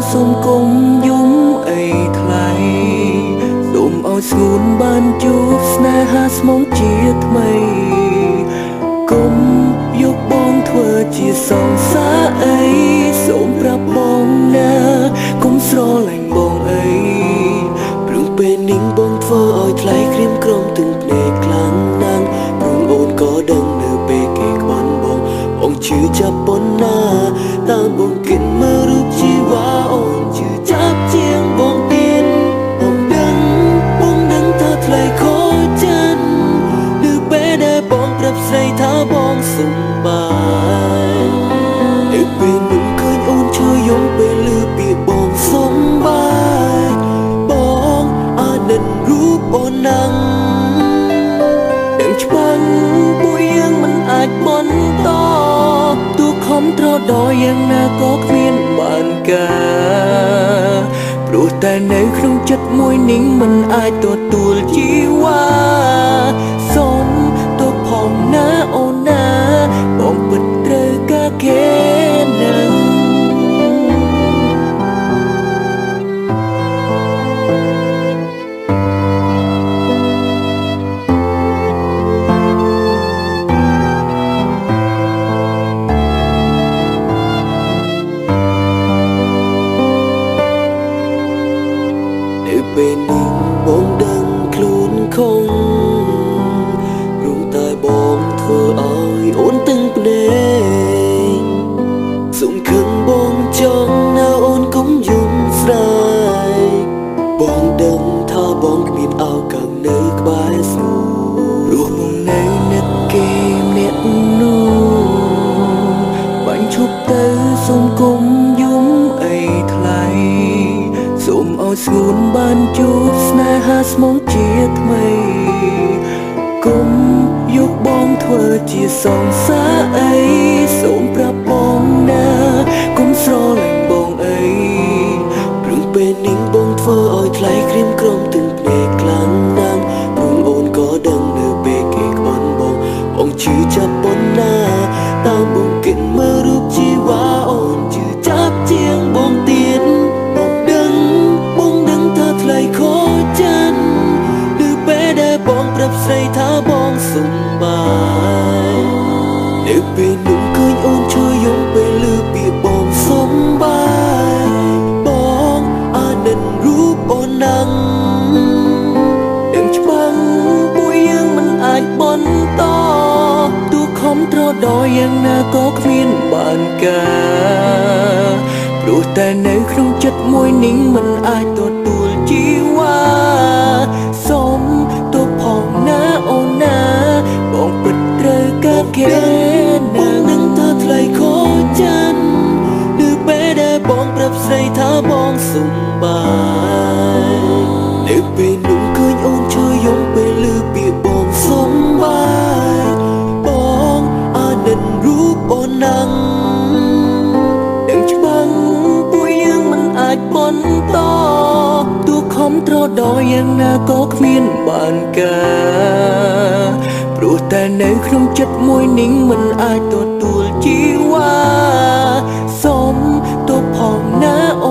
សូមគុំយំអីថ្លៃសូមឲ្យស្ងួនបានជួបស្នេហាស្មងជាថ្មីគុំយកបងធ្វើជាសង្សារអីសូមប្រាប់បងណាគុំស្រឡាញ់បងអីព្រោះពេលនេះបងធ្វើឲ្យថ្លៃក្រៀមក្រំទាំងភ្នែកខ្លាំងណាស់ព្រោះអូនក៏ដឹងនៅពេលគេក្បន់បងបងជឿចាប់ប៉ុណ្ណាតាមបងគិតមើលរូបជីវ៉ាអូនជឿចាប់ជាងបងទៀតបងដឹងបងដឹងថាថ្លៃខចិនឬពេលដែលបងប្រាប់ស្រីថាបងសុំបាយនៅពេលនោះឃើញអូនឈរយំពេលឮពាក្យបងសុំបាយបងអាណិតរូបអូនណាំងដឹងច្បាស់ពួកយើងមិនអាចបន្តទោះខំត្រដរយ៉ាងណាក៏គ្មានបានការព្រោះតែនៅក្នុងចិត្តមួយនេះមិនអាចទទួលជីវ៉ាសូមទោះផងណាអូនណាបងពិតត្រូវការគេណាស់នៅពេលនេះបងដឹងខ្លួនខំព្រោះតែបងធ្វើឲ្យអូនទាំងភ្នែកសូមខឹងបងចង់ណាអូនកុំយំស្រែកបងដឹងថាបងគ្មានឱកាសនៅក្បែរស្នួលព្រោះបងនៅនឹកគេម្នាក់នោះបាញ់ឈប់ទៅសូមគុំយំអីថ្លៃសូមឲ្យស្ងួនបានជួបស្នេហាស្មងជាថ្មីគុំយកបងធ្វើជាសង្សារអីសូមប្រាប់បងណាគុំស្រឡាញ់បងអីព្រោះពេលនេះបងធ្វើឲ្យថ្លៃក្រៀមក្រំទាំងភ្នែកខ្លាំងណាស់ព្រោះអូនក៏ដឹងនៅពេលគេក្បន់បងបងជឿចាប់ប៉ុណ្ណាតាមបងគិតមើលរូបជីវ៉ាអូនជឿចាប់ជាងបងទៀតបងដឹងបងដឹងថាថ្លៃខចិនឬពេលដែលបងប្រាប់ស្រីថាបងសុំបាយនៅពេលនោះឃើញអូនឈរយំពេលឮពាក្យបងសុំបាយបងអាណិតរូបអូនណាំងដឹងច្បាស់ពួកយើងមិនអាចបន្តទោះខំត្រដរយ៉ាងណាក៏គ្មានបានការព្រោះតែនៅក្នុងចិត្តមួយនេះមិនអាចទទួលជីវ៉ាសូមទោះផងណាអូនណាបងពិតត្រូវការគេណាបងដឹងថាថ្លៃខចិនឬពេលដែលបងប្រាប់ស្រីថាបងសុំបាយនៅពេលនោះឃើញអូនឈរយំពេលឮពាក្យបងសុំបាយបងអាណិតរូបអូនណាំងដឹងច្បាស់ពួកយើងមិនអាចបន្តទោះខំត្រដរយ៉ាងណាក៏គ្មានបានការព្រោះតែនៅក្នុងចិត្តមួយនេះមិនអាចទទួលជីវ៉ាសូមទោះផងណាអូ